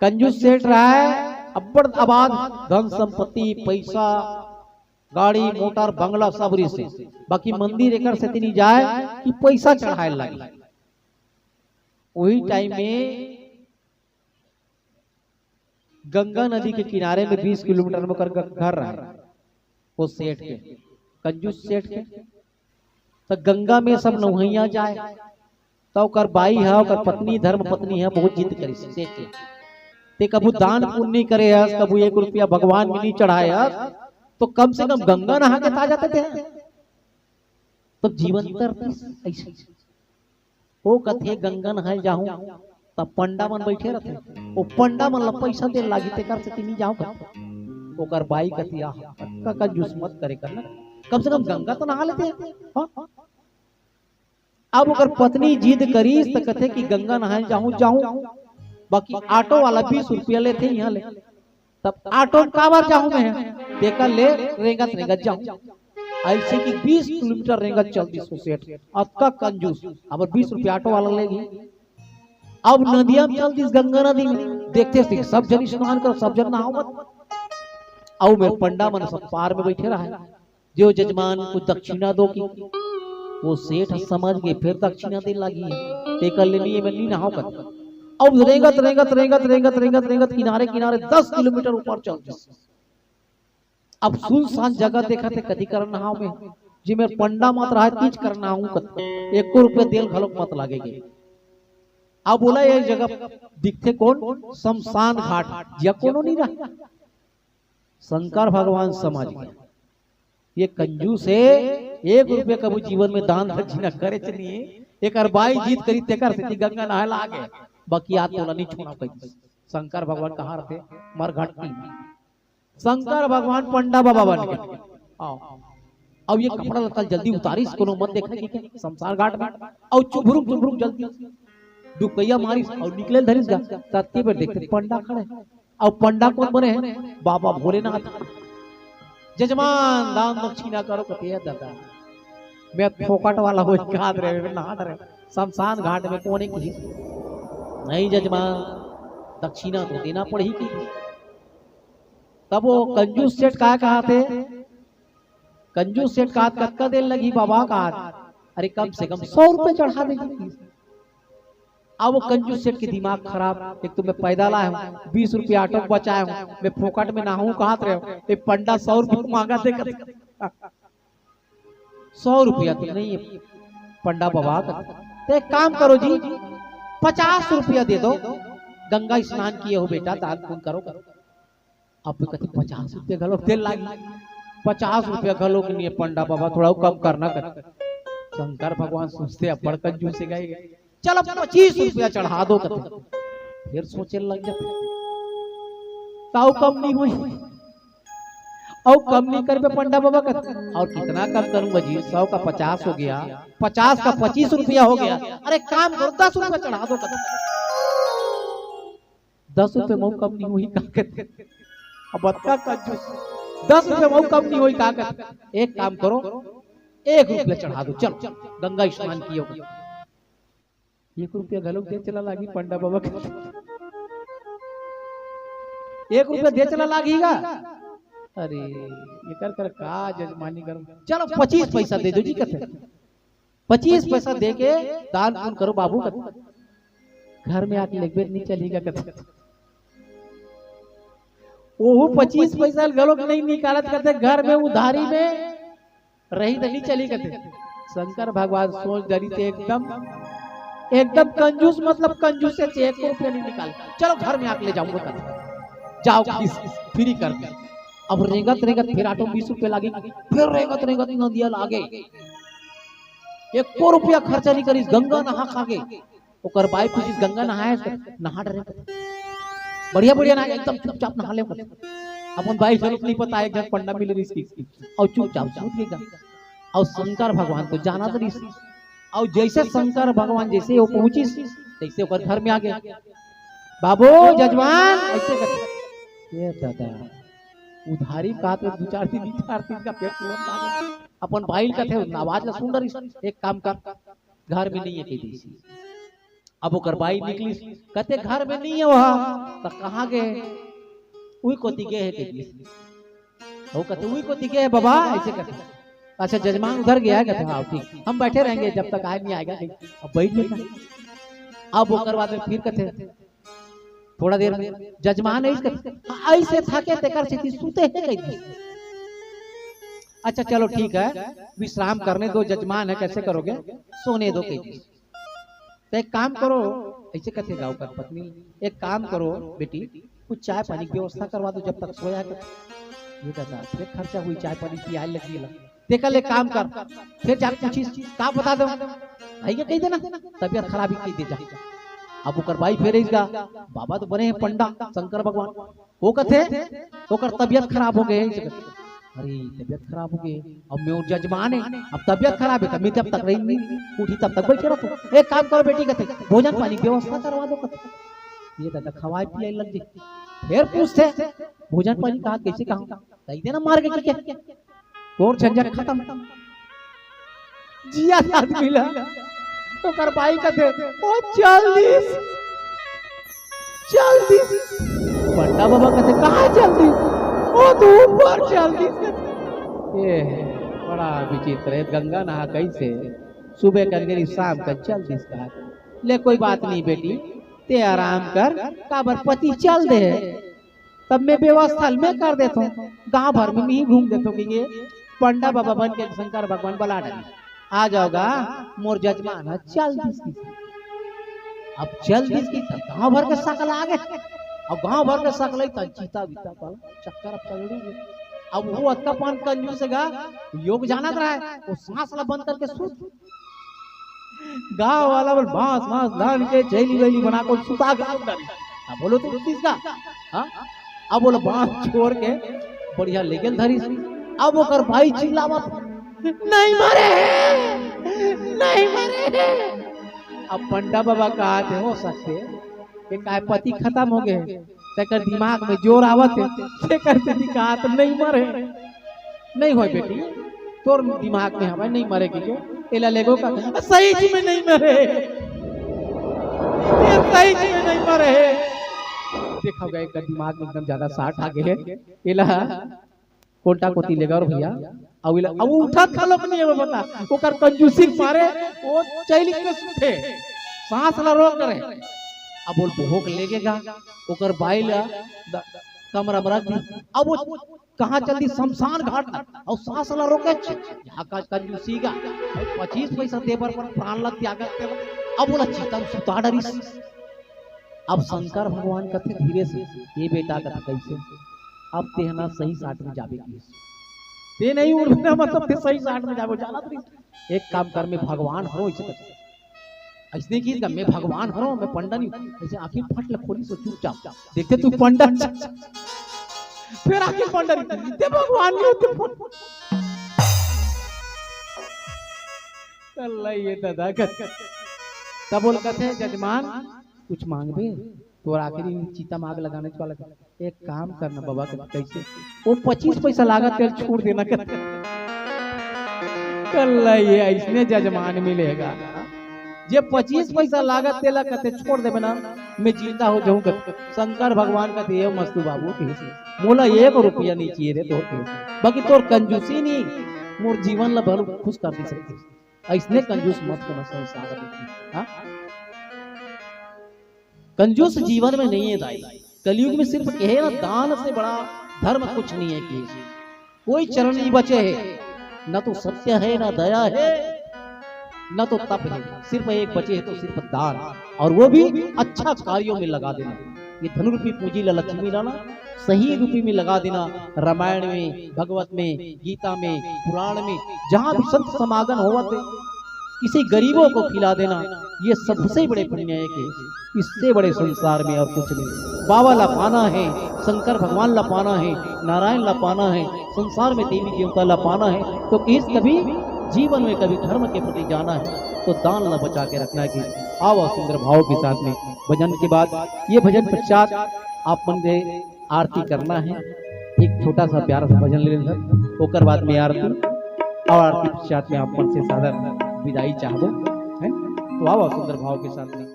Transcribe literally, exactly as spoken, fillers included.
कंजूस सेठ रहय, अब्बड़ आबाद, धन संपत्ति, पैसा, गाड़ी, मोटर, बंगला सब रिहिस हे, बाकी मंदिर एकर सेती नइ जाय कि पैसा चढ़ाय ल लागे। उही टाइम में गंगा नदी के किनारे में बीस किलोमीटर में ओकर ग-, घर रहय, वो सेठ के, कंजूस सेठ के। त गंगा में सब नहइया जाय, त ओकर बाई ह, ओकर पत्नी, धर्म पत्नी ह, बहुत जिद करिस सेठ के, "ते कभू दान पुण्य नइ करे हस, कभू एक रुपया भगवान में नइ चढ़ाय हस, तो कम से कम गंगा नहा के त आ जाते तें।" तब जीवन तरतिस अइसे। वो कथे, "गंगा नहाय ल जाहूं," तब पंडा मन बइठे रहिथे, वो पंडा मन ला पैसा दे ल लागही, तेकर सेती नइ जांव कथे। ओकर बाई कथे, "आह, अतका कंजूस मत करे कर ना, कम से कम गंगा तो नहा लेते हैं।" हाँ? अब ओकर पत्नी जिद करिस त कथे कि गंगा नहाय ल जाहूं, जाहूं, बाकी ऑटो वाला बीस रुपया लेथे इहां ले। तब ऑटो में काबर जाहूं मैं? तेकर ले रेंगत रेंगत जाहूं। अइसे कि बीस किलोमीटर रेंगत चल दिस वो सेठ, अतका कंजूस। अब बीस रुपया ऑटो वाला लेगी। अब नदिया में चल दिस, गंगा नदी में। देखते थे सब झन स्नान कर, सब झन नहावत। अउ मेर पंडा मन सब पार में बइठे रहय। "जो जजमान, कुछ दक्षिणा दो," कि वो सेठ ह समझ गे, "फेर दक्षिणा दे ल लागही, तेकर ले नइ, एमे नइ नहांव," कथे। अब रेंगत, रेंगत, रेंगत, रेंगत, रेंगत, रेंगत किनारे, किनारे दस किलोमीटर ऊपर चल दिस। अब सुनसान जगह देखथे, कती कर नहांव मैं, जेमेर पंडा मत रहय, तीच कर नहाहूं कथे, एको रुपया दे ल घलोक मत लागे गे। अब बोला, ये जगह दिखथे कोन? शमशान घाट, जिहां कोनो नइ रहय। शंकर भगवान समझ गे, ये कंजूस हे, एक रुपया कभू जीवन में दान दक्षिणा करेच नइ हे, एकर बाई जिद करिस तेकर सेती गंगा नहाय ल आगे, बाकी आज तोला नइ छोड़ंव कहिस। शंकर भगवान कहां रहिथे? मरघट तीर। शंकर भगवान पंडा बाबा बन गे। आओ। अब ये कपड़ा लत्ता ल जल्दी उतारिस, कोनो मन देखय कहिके शमशान घाट में। अउ चुभरुक चुभरुक जल्दी डुबकिया मारिस अउ निकले ल धरिस गा। ततके बेर देखथे पंडा खड़े हे। अउ पंडा कोन बने हे? बाबा भोलेनाथ। "जजमान, दान दक्षिणा करो," कथे, "ए दादा, मैं फोकट वाला होही काहत रहेंव, मैं नहात रहेंव शमशान घाट में, कोन हे किहिस?" "नहीं जजमान, दक्षिणा तो देना पड़ही," किहिस। तब वो कंजूस सेठ का कहाथे, कंजूस सेठ कहाथे, "कतका दे ल लगही बाबा?" कहाथे, "अरे, कम से कम सौ रुपया चढ़ा दे।" अब वो कंजूस सेठ के दिमाग खराब, एक तो मैं पैदल आय हंव, बीस रुपया ऑटो में बचाय हंव, मैं फोकट में नहाहूं काहत रहेंव, ये पंडा सौ रुपया मांगथे कथे। "सौ रुपया तो नहीं हे पंडा बाबा," कथे, "तो एक काम करो जी, पचास रुपया दे दो, गंगा स्नान किए हो बेटा, दान पुण्य करो," कथे। अब कथे, "पचास रुपया घलोक दे ल लागही, पचास रुपया घलोक नइ हे पंडा बाबा, थोड़ा कम करना," कथे। शंकर भगवान सोचथे, "अब्बड़ कंजूस हे गा ये, चलो पच्चीस रुपया चढ़ा दो," कथे। फेर सोचे ल लग जाथे, "त अउ कम नइ होही, अउ कम नइ करबे पंडा बाबा," कथे। "अउ कितना कम करूंगा जी, सौ का पचास हो गया, पचास का पच्चीस रुपया हो गया, अरे काम करो, दस रुपया चढ़ा दो," कथे। "दस रुपया म अउ कम नइ होही का?" कथे। अब अतका कंजूस, "दस रुपया म अउ कम नइ होही का?" कथे। "एक काम करो, एक रुपया चढ़ा दो, चलो गंगा स्नान किए हो।" "एक रुपया घलोक दे चला लागही पंडा बाबा," कथे। "एक रुपया दे चला लागही गा?" "अरे, एकर कर का जजमानी करो, चलो पच्चीस पैसा दे दो जी," कथे। "पच्चीस पैसा दे के दान पुण्य करो बाबू," कथे। "घर में आके लेगबे नइ चलही गा," कथे। ओहू पच्चीस पैसा घलोक नइ निकालत कथे, घर में उधारी में रही त नइ चलही कथे। शंकर भगवान सोच डरिस एकदम, एकदम कंजूस, मतलब कंजूस हे, एक रुपया नइ निकाले। "चलो घर में आके ले जाहूंगा," कथे। "जाव किस, फ्री कर दे।" अब रेंगत रेंगत फेर ऑटो में बीस रुपया लागे, फेर रेंगत रेंगत नदिया ल आगे, एको रुपया खर्चा नइ करिस, गंगा नहा खा गे। ओकर बाई पूछिस, "गंगा नहाय हस?" "नहा डरेंव।" "बढ़िया बढ़िया नहा, एकदम चुपचाप नहा ले।" अपन बाई ल नइ पता एक झन पंडा मिले रिहिस कि, अउ चुपचाप सूत गे गा। अउ शंकर भगवान तो जानत रिहिस। अउ जइसे शंकर भगवान जइसे वो पहुंचिस, तइसे ओकर घर में आगे। "बाबू, जजमान," अइसे कथे। "ए दादा, उधारी काहत दू चार दिन, चार दिन का पेट तुरंत आ गया।" अपन बाई ल कथे, आवाज ला सुन डरिस, "एक काम कर, घर में नइ हे," कहि दिस। अब ओकर बाई निकलिस, कथे घर में नहीं हे वहा, त कहाँ गे हे? उही कोती गे हे कहिस। वो कथे उही कोती गे हे बाबा, ऐसे कथे। अच्छा जजमान उधर गया है, कथे हाँ ठीक, हम बैठे रहेंगे जब तक आए नहीं आएगा कहिस। अब बैठ गया। अब ओकर बाद में फिर कथे थोड़ा देर में जजमान ऐसे कथे, हाँ, ऐसे थके तेकर सेती सुते हे कहिस। अच्छा चलो ठीक है, विश्राम करने दो, जजमान है, कैसे करोगे, सोने दो कहिस। तो एक काम करो, ऐसे कथे गा ओकर पत्नी, एक काम करो बेटी, कुछ चाय पानी की व्यवस्था करवा दो जब तक सोया है। ये दादा, फिर खर्चा हुई, चाय पानी पियाए लगी ला। तेकर ले काम कर, फिर जाके पूछिस, का बता दो, भाई के कहि देना, तबियत खराब हे कहि दे जा। अब ओकर बाई फेर अइस गा, बाबा तो बने हे पंडा शंकर भगवान, वो कथे ओकर तबियत खराब हो गे हे, अइसे कथे। अरे तबियत खराब हो गे, अब मैं वो जजमान हे, अब तबियत खराब हे, तब मैं जब तक रही नहीं उठी तब तक बैठे रहो। एक काम करो बेटी, कथे भोजन पानी व्यवस्था करवा दो, कथे ये दादा खवाए पियाए लग जाए। फिर पूछथे भोजन पानी कहा, कैसे कहा, कहि देना मार के क्या, तोर झंझट खतम। जिया आदमी ला ओकर बाई कथे, ओ चल दिस, चल दिस। पंडा बाबा कथे, कहाँ चल दिस? ओ तो ऊपर चल दिस। ए, बड़ा विचित्र हे, गंगा नहा कइसे सुबह कन गे रहिस, शाम कन चल दिस कहा। ले कोई बात नहीं बेटी, ते आराम कर, काबर पति चल दे हे। तब मैं व्यवस्था ल मैं कर देथों, गांव भर में मैं ही घूम देथों कि ये पंडा बाबा बन के शंकर भगवान बला डारी। आ जाओ गा, मोर जजमान ह चल दिस कि। अब चल दिस कि त गांव भर के सकल आ गे। अब गांव भर के सकल आई त चीता बीता पाला चक्कर अब चल रही है। अब वो अतका पान कंजूस हे गा, योग जानत रहा है, वो सांस ला बंद करके सूत गांव वाला बोल बांस बांस धान के चैली वैली बना को सुता के रख डारी। अब बोलो तो किसका? हाँ? अब बोलो बांस छोड़ के बढ़िया लेगेल धरिस। अब ओकर बाई चिल्लावत, नहीं मरे हे, नहीं मरे हे। अब पंडा बाबा कहाथे हो सकथे कि काय पति खतम हो गे हे, तेकर दिमाग में जोर आवत हे, तेकर से दिखात नहीं मरे। नहीं होय बेटी, तोर दिमाग में हवय नहीं मरे के, एला लेगो का सही जी में नहीं मरे, ये सही जी में नहीं मरे। देखा गा एकर दिमाग में एकदम ज्यादा साट आ गे हे, एला कोंटा कोती लेगा और भैया, अउ एला अउ उठत घलोक नहीं हे बता, ओकर कंजूसी के मारे वो चैली के सुते, सांस ला रोक रहे। अब बोल भोग लेगेगा, ओकर बाई ला द-, कमरा में रख दी। अब वो कहाँ चल दी? शमशान घाट तक। अउ सांस ला रोके छ-, यहाँ का कंजूसी गा। अउ पच्चीस पैसा दे बर अपन प्राण ला त्यागत तेला। अब बोला चिता म सुता डरिस। अब शंकर भगवान कथे धीरे से, "ए बेटा," कथे, "कैसे?" "अब तेहना सही साट में जाबे की। ते नहीं उड़ना, मतलब ते सही साट में जाबे, जानत नहीं। एक काम कर, मैं भगवान हूँ," इसे कथे। अइसने किहिस गा, "मैं भगवान हरों, मैं पंडा नहीं हूँ।" अइसे आँखी फट ले खोलिस चुपचाप। देखथे तू पंडा, फेर आँखी पंडा नहीं, "ते भगवान नहीं होते।" अल्लाह ये दादा कर। तब बोल कथे, "जजमान, कुछ मांगबे?" तोर आखिरी चिता में आग लगाने वाला। "एक काम करना बाबा," कथे, "कैसे?" "वो पच्चीस पैसा लागत तेल छोड़ देना," कथे। कल्ला ये अइसने जजमान मिलेगा, जे पच्चीस पैसा लागत तेला कथे छोड़ देबे ना, मैं जिंदा हो जाऊं कथे। शंकर भगवान कथे, "ए मस्तू बाबू," कथे, "मोला एक रुपया नहीं चाहिए रे तोर," कथे, "बाकी तोर कंजूसी नहीं मोर जीवन ला भलो खुश कर दी सकथे। अइसने कंजूस मत होना संसार में।" हाँ? कंजूस जीवन में नहीं है दाई। कलयुग में सिर्फ कहे ना, दान से बड़ा धर्म कुछ नहीं है कि कोई चरण नहीं बचे है, न तो सत्य है, न दया है, न तो तप है, सिर्फ एक बचे है तो सिर्फ दान, और वो भी अच्छा कार्यों में लगा देना। ये धनुरूपी पूंजी ला लक्ष्मी लाना, सही रूपी में लगा देना। रामायण में, भगवत में, गीता में, पुराण में, जहाँ भी संत समागम होवत है, किसी गरीबों को खिला देना, ये सबसे बड़े पुण्य है कि इससे बड़े संसार में और कुछ नहीं। बाबा ला पाना है, शंकर भगवान ला पाना है, नारायण ला पाना है, संसार में देवी देवता ला पाना है, तो किस कभी जीवन में कभी धर्म के प्रति जाना है, तो दान ला बचा के रखना है कि आओ सुंदर भाव के साथ में भजन के बाद, ये भजन पश्चात आप मन के आरती करना है। एक छोटा सा प्यारा सा भजन ले लेना, ओकर बाद में आरती, और आरती पश्चात में आप मन से सादर विदाई चाहबो, है? तो आओ सुंदर भाव के साथ में।